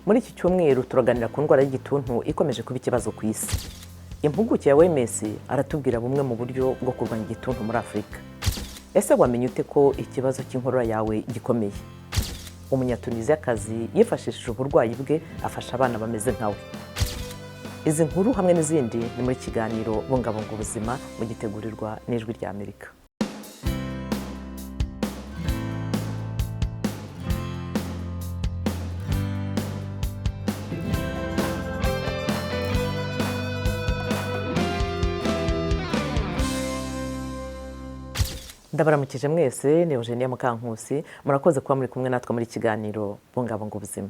Muri iki cyumweru turaganira ku ndwara y'igituntu ikomeje kuba ikibazo ku isi. Impuguke ya OMS aratubwira bumwe mu buryo bwo kurwanya igituntu muri Afurika. Ese wamenya ute ko ikibazo cy'inkorora yawe gikomeye? Umunyatuniziyakazi yifashishije uburwayi bwe afasha abana bameze nkawe. Izi nkuru hamwe n'izindi ni muri kiganiro Bungabunga Ubuzima, mugitegurirwa n'Ijwi rya Amerika. Ndabaramukije mwese, ni Eugenia Mukankusi. Murakoze kuba muri kumwe natwe muri kiganiro Bungabunga Ubuzima.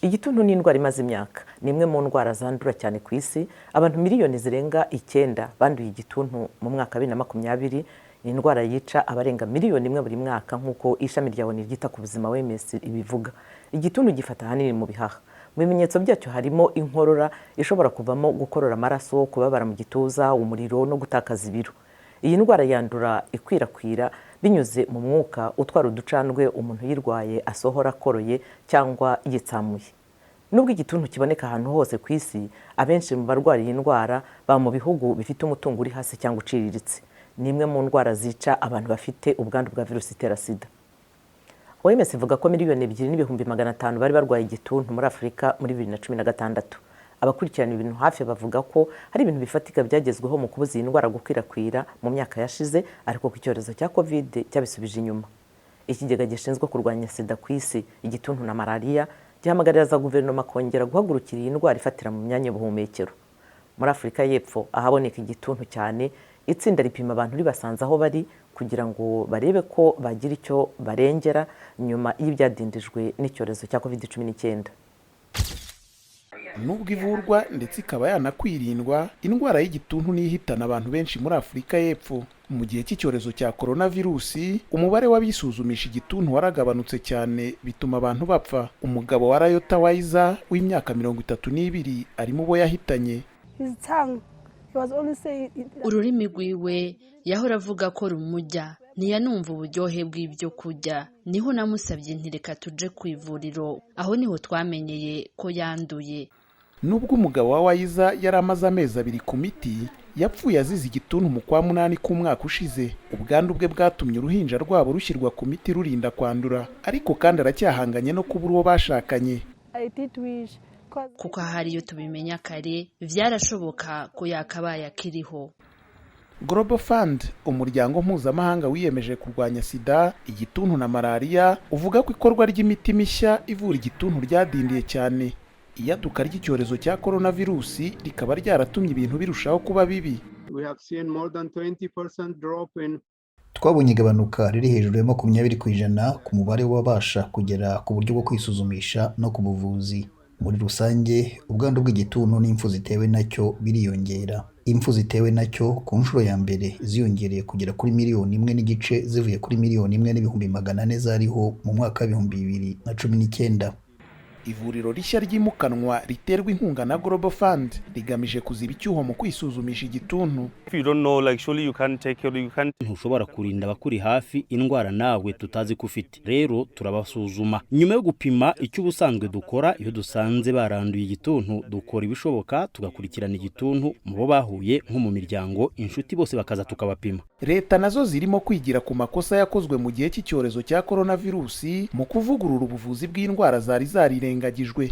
Igituntu ni indwara imaze imyaka, ni imwe mu ndwara zandura cyane ku isi. Abantu miliyoni zirenga 9 banduye igituntu mu mwaka wa 2020. Ni indwara yica abarenga miliyoni 1 buri mwaka, nk'uko ishami rya ONU ryita ku buzima OMS ibivuga. Igituntu gifata ahanini mu bihaha. Mu bimenyetso byacyo harimo inkorora ishobora kuvamo gukorora amaraso, kubabara mu gituza, umuriro no gutakaza ibiro. Iyi ndwara yandura ikwirakwira binyuze mu mwuka utwara uducandwe umuntu uyirwaye asohora akoroye cyangwa yitsamuye. Nubwo igituntu kiboneka ahantu hose ku isi, abenshi mu barwara iyi ndwara baba mu bihugu bifite umutungo uri hasi cyangwa uciriritse. Ni imwe mu ndwara zica abantu bafite ubwandu bwa virusi itera sida. OMS ivuga ko 2,500,000 bari barwaye igituntu muri Afurika muri 2016. Abakurikirana ibintu hafi bavuga ko hari ibintu bifatika byagezweho mu kubuza iyi ndwara gukwirakwira mu myaka yashize, ariko ku icyorezo cya Covid cyabisubije inyuma. Ikigega gishinzwe kurwanya sida ku isi, igituntu na malariya gihamagarira za guverinoma kongera guhagurukira iyi ndwara ifatira mu myanya y'ubuhumekero. Muri Afurika y'Epfo, ahaboneka igituntu cyane, itsinda ripima abantu ribasanze aho bari kugira ngo barebe ko bagira icyo barengera nyuma y'ibyadindijwe n'icyorezo cya Covid 19. Nubwo ivurwa ndetse ikaba yanakwirindwa, indwara y'igituntu niyo ihitana abantu benshi muri Afurika y'Epfo. Mu gihe cy'icyorezo cya koronavirusi, umubare w'abisuzumisha igituntu waragabanutse cyane, bituma abantu bapfa. Umugabo wa Rayota Wayiza w'imyaka 32 ari mu bo yahitanye. Ururimi rwiwe yahora avuga ko rumujya, ntiyanumva uburyohe bw'ibyo kurya. Niho namusabye nti reka tuje ku ivuriro, aho niho twamenyeye ko yanduye. Nubwo umugabo wa Wayiza yari amaze amezi 2 ku miti, yapfuye azize igituntu mu kwa munani k'umwaka ushize. Ubwandu bwe bwatumye uruhinja rwabo rushyirwa ku miti rurinda kwandura, ariko kandi aracyahanganye no kubura uwo bashakanye. Kuko ahari iyo tubimenya kare, byarashoboka ko yakabaye akiriho. Global Fund, umuryango mpuzamahanga wiyemeje kurwanya sida, igituntu na malariya, uvuga ko ikorwa ry'imiti mishya ivura igituntu ryadindiye cyane. Iyaduka ry'icyorezo cya koronavirusi rikaba ryaratumye ibintu birushaho kuba bibi. Twabonye igabanuka riri hejuru ya 20% ku mubare w'ababasha kugera ku buryo bwo kwisuzumisha no ku buvuzi. Muri rusange, ubwandu bw'igituntu n'impfu zitewe nacyo biriyongera. Impfu zitewe nacyo ku nshuro ya mbere ziyongereye kugera kuri 1.5 miliyoni zivuye kuri 1,4 miliyoni zariho mu mwaka wa 2019. Ivuriro rishya ryimukanwa riterwa inkunga na Global Fund rigamije kuziba icyuho mu kwisuzumisha igituntu. Ntushobora kurinda abakuri hafi indwara nawe tutazi ko ufite. Rero turabasuzuma nyuma yo gupima. Icyo ubusanzwe dukora iyo dusanze baranduye igituntu, dukora ibishoboka tugakurikirana igituntu mu bo bahuye, nko mu miryango, inshuti, bose bakaza tukabapima. Leta nazo zirimo kwigira ku makosa yakozwe mu gihe cy'icyorezo cya koronavirusi mu kuvugurura ubuvuzi bw'indwara zari zarirengagijwe.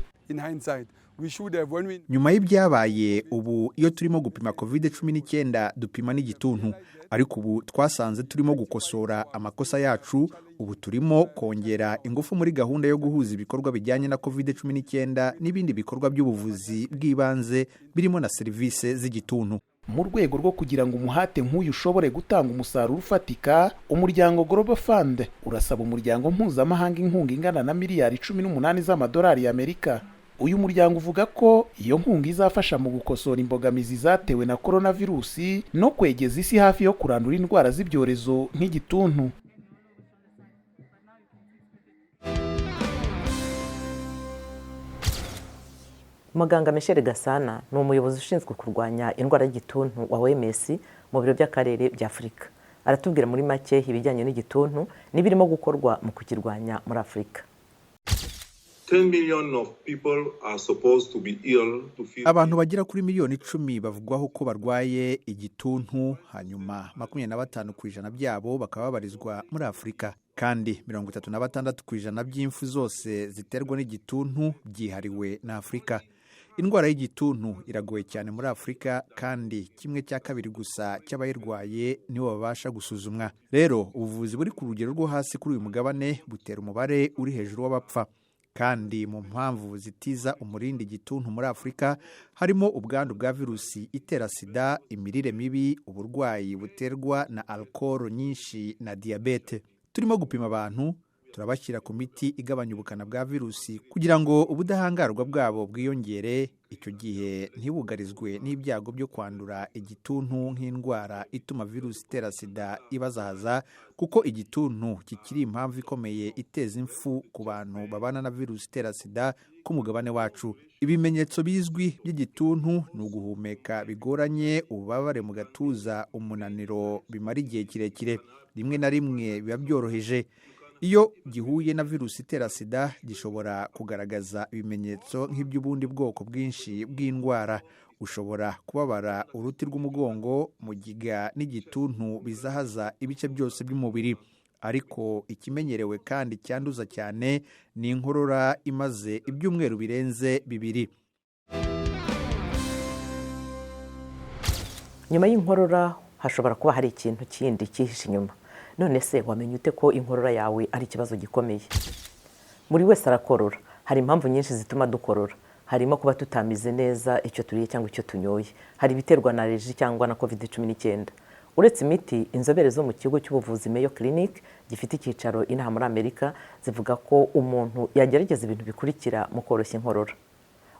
Nyuma y'ibyabaye, ubu iyo turimo gupima Covid 19 dupima n'igituntu, ariko ubu twasanze turimo gukosora amakosa yacu. Ubu turimo kongera ingufu muri gahunda yo guhuza ibikorwa bijyanye na Covid 19 n'ibindi bikorwa by'ubuvuzi bw'ibanze, birimo na serivisi z'igituntu. Mu rwego rwo kugira ngo umuhate nk'uyu ushobore gutanga umusaruro ufatika, umuryango Global Fund urasaba umuryango mpuzamahanga inkunga ingana na miliyari 18 z'amadolari y'Amerika. Uyu muryango uvuga ko iyo nkunga izafasha mu gukosora imbogamizi zatewe na koronavirusi no kwegeza isi hafi yo kurandura indwara z'ibyorezo nk'igituntu. Muganga Michel Gasana ni umuyobozi ushinzwe kurwanya indwara y'igituntu wa OMS mu biro by'akarere bya Afurika. Aratubwira muri make ibijyanye n'igituntu n'ibirimo gukorwa mu kukirwanya muri Afurika. 10 million of people are supposed to be ill to feel. Abantu bagera kuri miliyoni 10 bavugwaho ko barwaye igituntu, hanyuma 25% byabo bakaba babarizwa muri Afurika, kandi 36% by'impfu zose ziterwa n'igituntu byihariwe na Afurika. Indwara y'igituntu iragoye cyane muri Afurika, kandi 1/2 gusa cy'abayirwaye nibo babasha gusuzumwa. Rero ubuvuzi buri ku rugero rwo hasi kuri uyu mugabane butera umubare uri hejuru w'abapfa. Kandi mu mpamvu zitiza umurindi igituntu muri Afurika harimo ubwandu bwa virusi itera SIDA, imirire mibi, uburwayi buterwa na alukoro nyinshi na diyabete. Turimo gupima abantu, turabashyira ku miti igabanya ubukana bwa virusi kugira ngo ubudahangarwa bwabo bwiyongere, icyo gihe ntibugarizwe n'ibyago byo kwandura igituntu nk'indwara ituma virusi itera SIDA ibazahaza, kuko igituntu kikiri impamvu ikomeye iteza impfu ku bantu babana na virusi itera SIDA ku mugabane wacu. Ibimenyetso bizwi by'igituntu ni uguhumeka bigoranye, ububabare mu gatuza, umunaniro bimara igihe kirekire. Rimwe na rimwe biba byoroheje. Iyo gihuye na virusi itera SIDA gishobora kugaragaza ibimenyetso nk'iby'ubundi bwoko bwinshi bw'indwara. Ushobora kubabara uruti rw'umugongo, mugiga n'igituntu bizahaza ibice byose by'umubiri. Ariko ikimenyerewe kandi cyanduza cyane ni inkorora imaze ibyumweru birenze 2. Nyuma y'inkorora hashobora kuba hari ikintu kindi cyihishe inyuma. None se wamenya ute ko inkorora yawe ari ikibazo gikomeye? Buri wese arakorora. Hari impamvu nyinshi zituma dukorora, harimo kuba tutamize neza icyo turiye cyangwa icyo tunyoye, hari ibiterwa na allergie cyangwa na COVID-19. Uretse imiti, inzobere zo mu kigo cy'ubuvuzi Mayo Clinic gifite icyicaro inaha muri Amerika zivuga ko umuntu yagerageza ibintu bikurikira mu koroshya inkorora.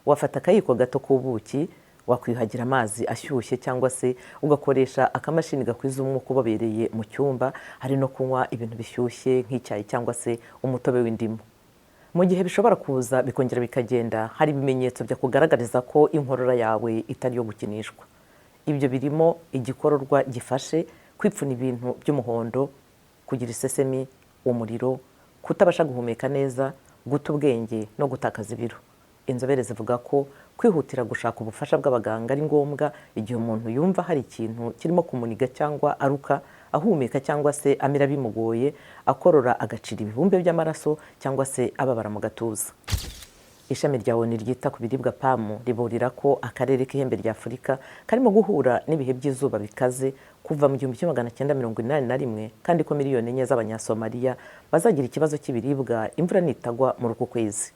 Wafata akayiko gato k'ubuki, wakwiyuhagira amazi ashyushye cyangwa se ugakoresha akamashini gakwiza umwuka ubobereye mu cyumba. Hari no kunywa ibintu bishyushye nk'icyayi cyangwa se umutobe w'indimu. Mu gihe bishobora kuza bikongera bikagenda, hari ibimenyetso byakugaragariza ko inkorora yawe itari iyo gukinishwa. Ibyo birimo igikororwa gifashe, kwipfuna ibintu by'umuhondo, kugira isesemi, umuriro, kutabasha guhumeka neza, guta ubwenge no gutakaza ibiro. Inzobere zivuga ko kwihutira gushaka ubufasha bw'abaganga ari ngombwa igihe umuntu yumva hari ikintu kirimo kumuniga cyangwa aruka, ahumeka cyangwa se amira bimugoye, akorora agacira ibibumbe by'amaraso cyangwa se ababara mu gatuza. Ishami rya ONU ryita ku biribwa PAM riburira ko akarere k'ihembe rya Afurika karimo guhura n'ibihe by'izuba bikaze kuva mu 1981, kandi ko miliyoni 4 z'Abanyasomaliya bazagira ikibazo cy'ibiribwa imvura nitagwa muri uku kwezi.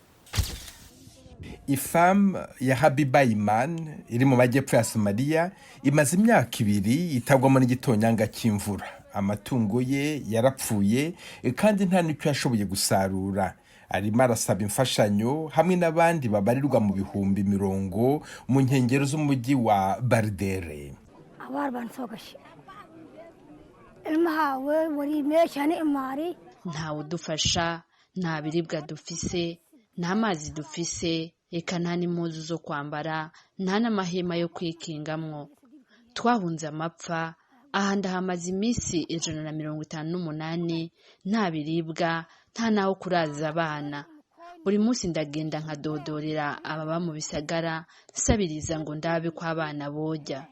Ifamu ya Habiba Iman iri mu majyepfo ya Somaliya imaze imyaka 2 itagwamo n'igitonyanga cy'imvura. Amatungo ye yarapfuye kandi nta n'icyo yashoboye gusarura. Arimo arasaba imfashanyo hamwe n'abandi babarirwa mu bihumbi mirongo mu nkengero z'umujyi wa Baridere. Abaar baan soo gashay, ilmaha wari meeshani imaari. Ntawe udufasha, nta biribwa dufise, nta mazi dufise, reka nta n'impuzu zo kwambara, nta n'amahema yo kwikingamwo. Twahunze amapfa. Aha ndahamaze iminsi 158 nta biribwa, nta n'aho kuraza abana. Buri munsi ndagenda nkadodorera ababa mu bisagara nsabiriza ngo ndabe ko abana bojya.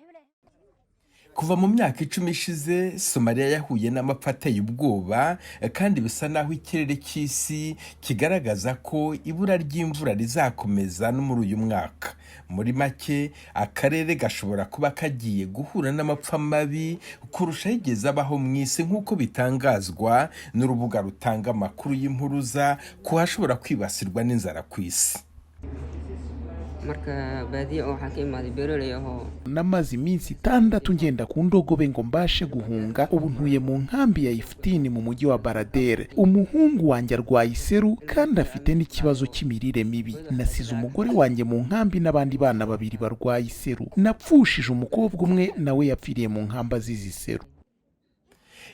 Kuva mu myaka 10 ishize, Somaliya yahuye n'amapfa ateye ubwoba, kandi bisa naho ikirere cy'isi kigaragaza ko ibura ry'imvura rizakomeza no muri uyu mwaka. Muri make, akarere gashobora kuba kagiye guhura n'amapfa mabi kurusha yigeze abaho mu isi, nk'uko bitangazwa n'urubuga rutanga amakuru y'impuruza ku hashobora kwibasirwa n'inzara ku isi. Marka baadiya oo waxaan ka imaaday beeroley ahoo. Namaze iminsi 6 ngenda ku ndogobe ngo mbashe guhunga. Ubu ntuye mu nkambi ya Ifutini mu mujyi wa Baradere. Umuhungu wanjye arwaye iseru kandi afite n'ikibazo cy'imirire mibi. Nasize umugore wanjye mu nkambi n'abandi bana babiri barwaye iseru. Napfushije umukobwa umwe, nawe yapfiriye mu nkambi azize iseru.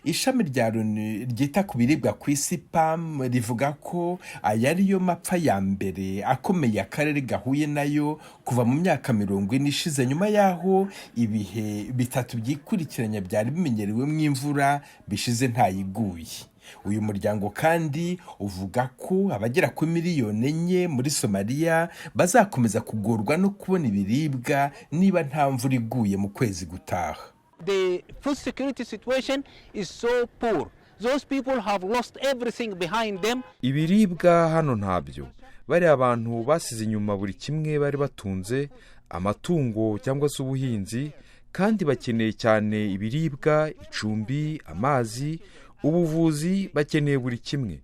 Ishami rya Loni ryita ku biribwa ku isi PAM rivuga ko aya ariyo mapfa ya mbere akomeye akarere gahuye nayo kuva mu myaka 40 ishize, nyuma y'aho ibihe bitatu byikurikiranya byari bimenyerewemo imvura bishize ntayiguye. Uyu muryango kandi uvuga ko abagera kuri miliyoni 4 muri Somaliya bazakomeza kugorwa no kubona ibiribwa niba nta mvura iguye mu kwezi gutaha. The food security situation is so poor. Those people have lost everything behind them. Ibiribwa hano ntabyo. Bariya abantu basize inyuma buri kimwe bari batunze, amatungo cyangwa se ubuhinzi, kandi bakeneye cyane ibiribwa, icumbi, amazi, ubuvuzi, bakeneye buri kimwe.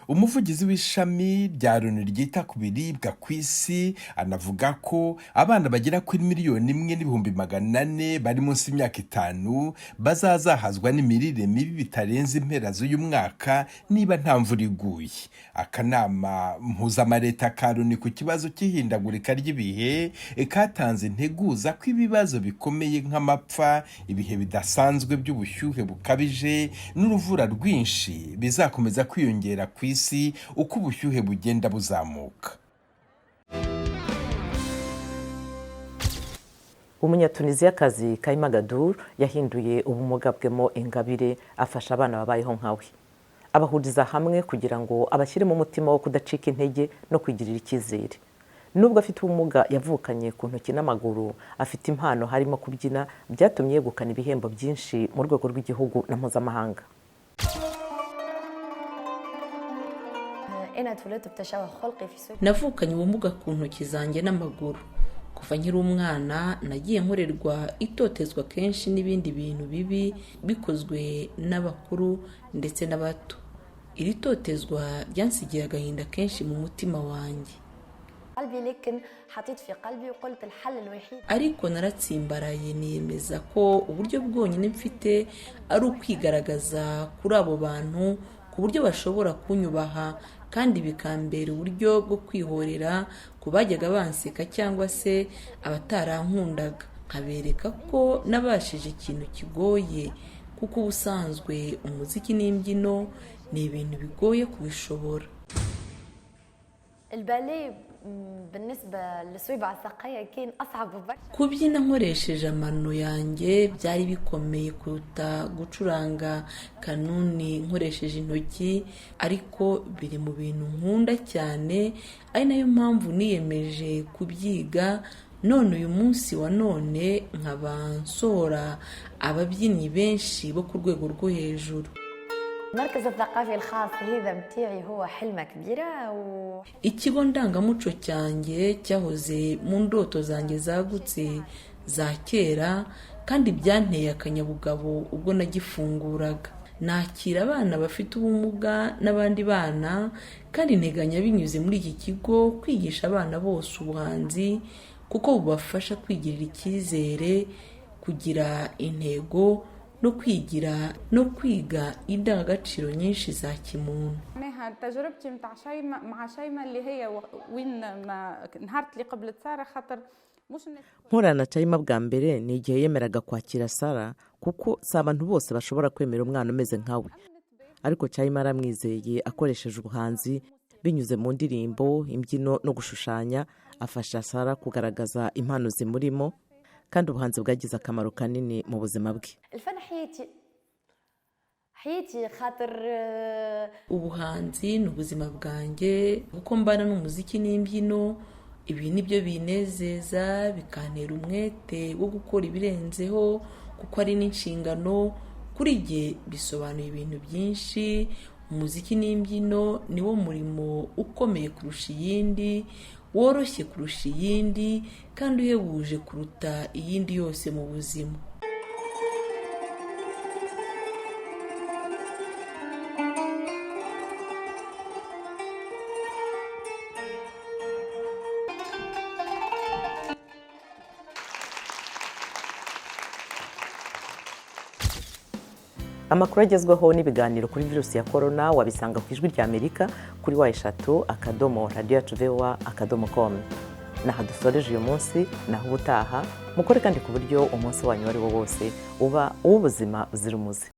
Umuvugizi w'ishami rya Loni ryita ku biribwa ku isi anavuga ko abana bagera kuri 1,400,000 bari munsi y'imyaka 5 bazazahazwa n'imirire mibi bitarenze impera z'uyu mwaka niba nta mvura iguye. Akanama mpuzamareta ka Loni ku kibazo cy'ihindagurika ry'ibihe katanze integuza ko ibibazo bikomeye nk'amapfa, ibihe bidasanzwe by'ubushyuhe bukabije n'uruvura rwinshi bizakomeza kwiyongera ku isi uko ubushyuhe bugenda buzamuka. Umunyatuniziyakazi Kayima Gadur yahinduye ubumuga bwemo ingabire, afasha abana babayeho nkawe, abahuriza hamwe kugira ngo abashyiremo umutima wo kudacika intege no kwigirira icyizere. Nubwo afite ubumuga yavukanye ku ntoki n'amaguru, afite impano harimo kubyina byatumye yegukana ibihembo byinshi mu rwego rw'igihugu na mpuzamahanga. Navukanye ubumuga ku ntoki zanjye n'amaguru. Kuva nkiri umwana nagiye nkorerwa itotezwa kenshi n'ibindi bintu bibi bikozwe n'abakuru ndetse n'abato. Iri totezwa ryansigiye agahinda kenshi mu mutima wanjye, ariko naratsimbaraye niyemeza ko uburyo bwonyine mfite ari ukwigaragaza kuri abo bantu ku buryo bashobora kunyubaha, kandi bikambera uburyo bwo kwihorera ku bajyaga banseka cyangwa se abatarankundaga, nkabereka ko nabashije ikintu kigoye, kuko ubusanzwe umuziki n'imbyino ni ibintu bigoye kubishobora. Kubyina nkoresheje amano yanjye byari bikomeye kuruta gucuranga kanuni nkoresheje intoki, ariko biri mu bintu nkunda cyane, ari nayo mpamvu niyemeje kubyiga. None uyu munsi wa none nkaba nsohora ababyinnyi benshi bo ku rwego rwo hejuru. Ikigo ndangamuco cyanjye cyahoze mu ndoto zanjye zagutse za kera, kandi byanteye akanyabugabo ubwo nagifunguraga. Nakira abana bafite ubumuga n'abandi bana, kandi nteganya binyuze muri iki kigo kwigisha abana bose ubuhanzi, kuko bubafasha kwigirira icyizere, kugira intego no kwigira no kwiga indangagaciro nyinshi za kimuntu. Nkorana Chayima bwa mbere ni igihe yemeraga kwakira Sara, kuko si abantu bose bashobora kwemera umwana umeze nkawe. Ariko Chayima aramwizeye, akoresheje ubuhanzi binyuze mu ndirimbo, imbyino no gushushanya, afasha Sara kugaragaza impano zimurimo, kandi ubuhanzi bwagize akamaro kanini mu buzima bwe. Ubuhanzi ni ubuzima bwanjye, kuko mbana n'umuziki n'imbyino. Ibi ni byo binezeza, bikantera umwete wo gukora ibirenzeho, kuko ari n'inshingano kuri jye. Bisobanuye ibintu byinshi. Umuziki n'imbyino ni wo murimo ukomeye kurusha iyindi, woroshye kurusha iyindi, kandi uhebuje kuruta iyindi yose mu buzima. Amakuru agezweho n'ibiganiro kuri virusi ya korona wabisanga ku Ijwi ry'Amerika kuri www.radioyacuvoa.com. Naha dusoreje uyu munsi, naho ubutaha. Mukore kandi ku buryo umunsi wanyu uwo ari wo wose uba uw'ubuzima buzira umuze.